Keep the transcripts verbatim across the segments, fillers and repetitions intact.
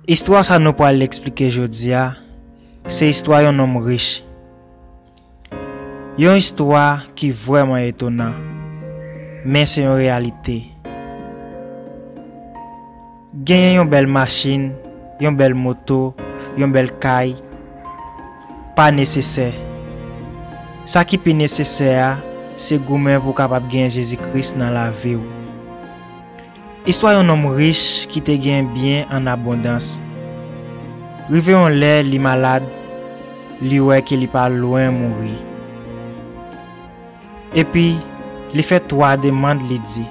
Istwa sa nou pral eksplike jodi a, se istwa yon nonm rich. Yon istwa ki vrèman etonan, men se yon reyalite. Genyen yon bèl machin, yon bèl moto, yon bèl kay, pa nesesè. Sa ki pi nesesè a, se goumen pou w kapab genyen Jezi Kris nan lavi w. Istwa yon nonm rich ki te gen byen an abondans. Rive yon lè, li malad, li wè ke li pa lwen mouri. Epi, li fè twa demann, li di,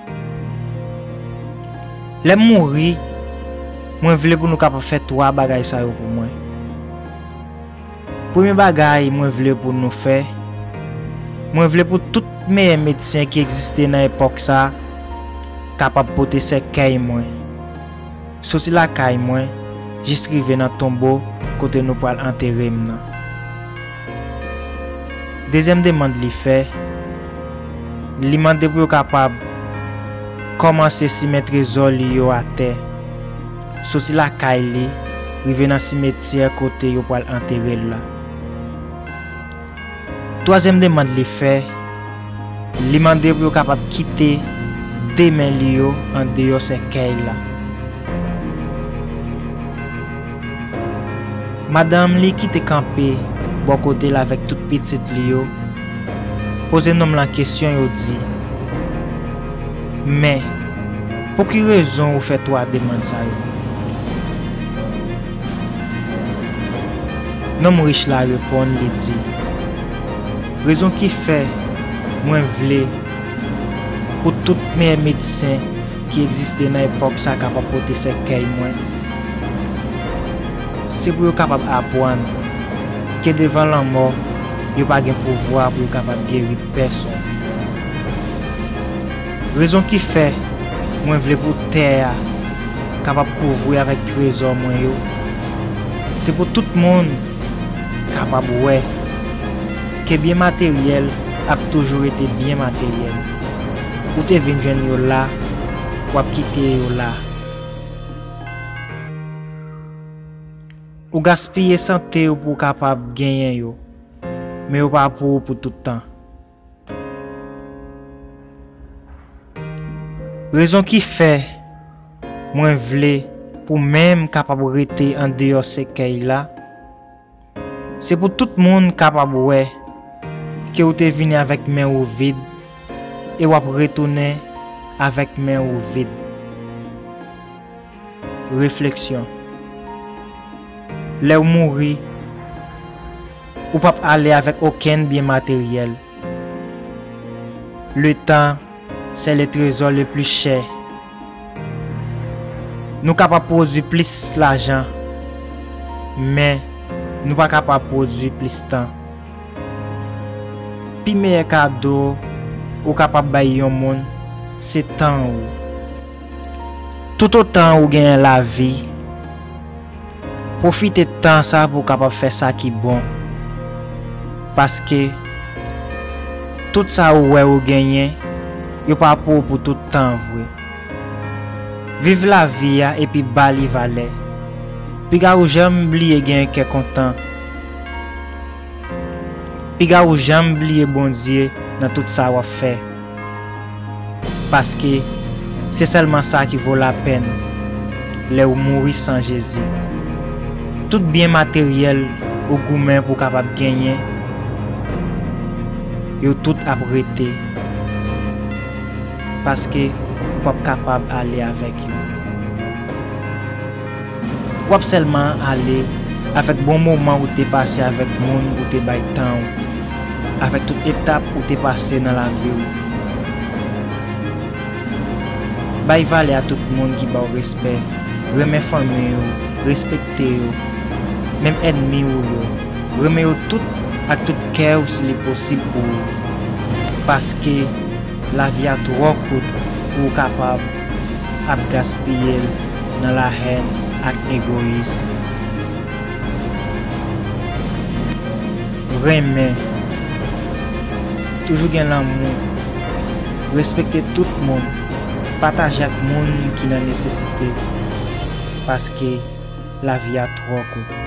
"Lè m mouri, mwen vle pou nou kapab fè twa bagay sa yo pou mwen. Premye bagay mwen vle pou nou fè, mwen vle pou tout meyè medsen ki egziste nan epòk sa a kapab pote sèkèy mwen, soti lakay mwen jis rive nan tonbo kote nou pral antere m nan." Dezyèm demann li fè, li mande pou yo kapab kòmanse simen trezò li yo atè, soti lakay li, rive nan simetyè kote yo pral antere l la. Twazyèm demann li fè, li mande pou yo kapab kite de men li yo andeyò sèkèy la. Madanm li ki te kanpe bò kote l avèk tout pitit li yo, poze nonm lan kesyon, yo di, "Men, pou ki rezon ou fè twa demann sa yo?" Nonm rich la reponn, li di, "Rezon ki fè mwen vle pou tout meyè medsen ki egziste nan epòk sa kapab pote sèkèy mwen, se pou yo kapab aprann ke devan lanmò, yo pa gen pouvwa pou yo kapab geri pèsonn. Rezon ki fè mwen vle pou tè a kapab kouvri avèk trezò mwen yo, se pou tout moun kapab wè ke byen materyèl ap toujou rete byen materyèl. Ou te vin jwenn yo la, w ap kite yo la. Ou gaspiye sante w pou w kapab genyen yo, men yo pa pou ou pou tout tan." Rezon ki fè mwen vle pou men m kapab rete andeyò sèkèy la, se pou tout moun kapab wè ke ou te vini avèk men ou vid e w ap retounen avèk men ou vid. Refleksyon. Lè w mouri, ou p ap ale avèk okenn byen materyèl. Le temps, c'est le trésor le plus cher. Nou kapab pwodui plis lajan, men nou pa kapab pwodui plis tan. Pi meyè kado ou kapab bay yon moun, se tan ou. Toutotan ou genyen lavi, pwofite tan sa pou w kapab fè sa ki bon. Paske tout sa ou wè ou genyen, yo pa pou ou pou tout tan vre. Viv lavi a epi ba li valè. Piga ou janm bliye gen kè kontan. Piga ou janm bliye Bondye nan tout sa w ap fè. Paske se sèlman sa ki vo lapèn lè w mouri san Jezi. Tout byen materyèl ou goumen pou w kapab genyen, yo tout ap rete. Paske ou p ap kapab ale avèk yo. W ap sèlman ale avèk bon moman ou te pase avèk moun ou te bay tan w, avèk tout etap ou te pase nan lavi w. Bay valè a tout moun ki ba w respè, renmen fanmi w, respekte yo, menm ènmi w yo, renmen yo tout ak tout kè w si li posib pou ou. Paske lavi a twò kout pou w kapab ap gaspiye l nan lahèn ak egoyis. Renmen, toujou gen lanmou, respekte tout moun, pataje ak moun ki nan nesesite, paske lavi a twò kout.